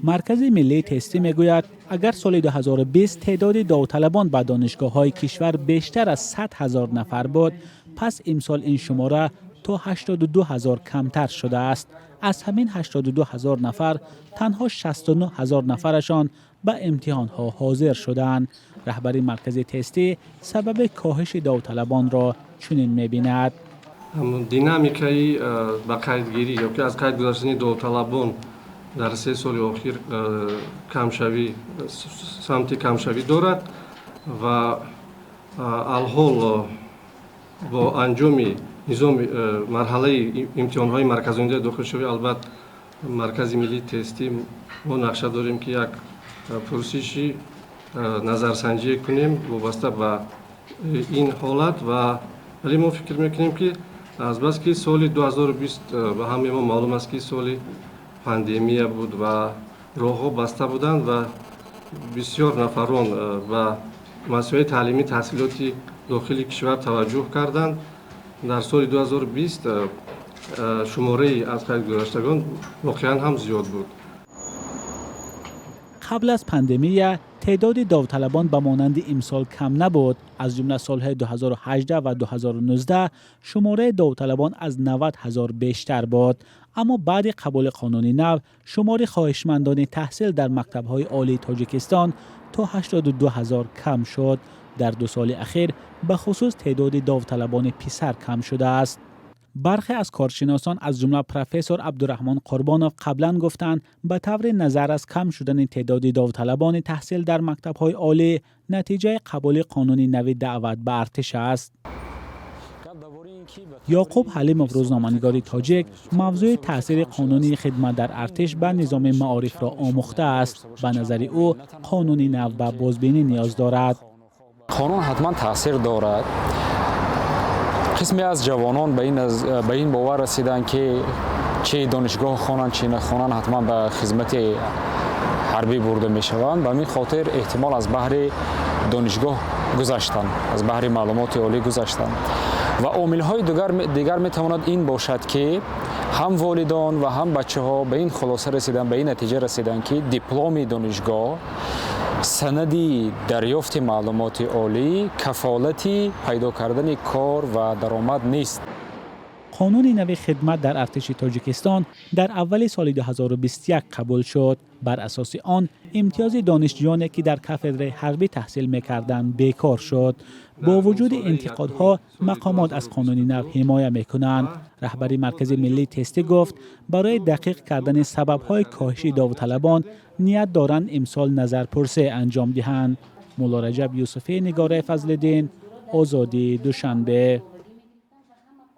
Маркази миллии тестӣ мегӯяд, агар соли 2020 теъдоди довталабон ба донишгоҳҳои кишвар бештар аз 100 ҳазор нафар буд, пас имсол ин шумора то 82 ҳазор камтар шудааст. Аз ҳамин 82 ҳазор нафар танҳо 69 ҳазор нафарашон ба имтиҳонҳо ҳозир шудаанд. Раҳбари маркази тестӣ сабаби коҳиши довталабонро чунин мебинад. Динамикаи ба қайдгирӣ ё ки аз қайд гузаштани довталабон дар 3 соли охир камшавӣ, самти камшавӣ дорад ва алҳол бо анҷоми низоми марҳалаи имтиҳонҳои марказонидаи дохилшавӣ, албатта, Маркази миллии тестӣ мо нақша дорем, ки як пурсиши назарсанҷӣ кунем вобаста ба ин ҳолат. Ва вале мо фикр мекунем, ки азбаски соли 2020 ба ҳамаи мо маълум аст, ки соли пандемия буд ва роҳҳо баста буданд ва бисёр нафарон ба муассисаҳои таълимӣ, таҳсилоти дохили кишвар таваҷҷӯҳ карданд, дар соли 2020 шумораи аз қайд гузаштагон воқеан ҳам зиёд буд. Қабл аз пандемия теъдоди довталабон ба монанди имсол кам набуд. Аз ҷумла солҳои 2018 ва 2019 шумораи довталабон аз 90 ҳазор бештар буд. Аммо баъди қабули қонуни нав шумори хоҳишмандони таҳсил дар мактабҳои олии Тоҷикистон то 82 ҳазор кам шуд. Дар 2 соли ахир бахусус теъдоди довталабони писар кам шудааст. Бархе аз коршиносон, аз ҷумла профессор Абдураҳмон Қурбонов, қаблан гуфтанд, ба таври назар аз кам шудани теъдоди довталабони таҳсил дар мактабҳои олӣ натиҷаи қабули қонуни нави даъват ба артиш аст. Ёқуб Ҳалимов, рӯзноманигори тоҷик, мавзӯи таъсири қонуни хидмат дар артиш ба низоми маорифро омӯхтааст. Ба назари ӯ, қонуни нав ба бозбинӣ ниёз дорад. Қонун ҳатман таъсир дорад. Қисме аз ҷавонон ба ин бовар расиданд, ки чи донишгоҳ хонанд, чи нахонанд, ҳатман ба хизмати ҳарбӣ бурда мешаванд. Ба ҳамин хотир эҳтимол аз баҳри донишгоҳ гузаштанд, аз баҳри маълумоти олӣ гузаштанд. Ва омилҳои дигар метавонад ин бошад, ки ҳам волидон ва ҳам бачаҳо ба ин хулоса расиданд, ба ин натиҷа расиданд, ки дипломи донишгоҳ, санади дарёфти маълумоти олӣ кафолати пайдо кардани кор ва даромад нест. Қонуни нави хидмат дар артиши Тоҷикистон дар аввали соли 2021 қабул шуд. Бар асоси он имтиёзи донишҷӯёне, ки дар кафедраи ҳарбӣ таҳсил мекарданд, бекор шуд. Бо вуҷуди интиқодҳо мақомот аз қонуни нав ҳимоя мекунанд. Раҳбари Маркази миллии тестӣ гуфт, барои дақиқ кардани сабабҳои коҳиши довталабон ният доранд имсол назарпурсӣ анҷом диҳанд. Муллораҷаб Юсуфӣ, Нигораи Фазлиддин, Озодӣ, Душанбе.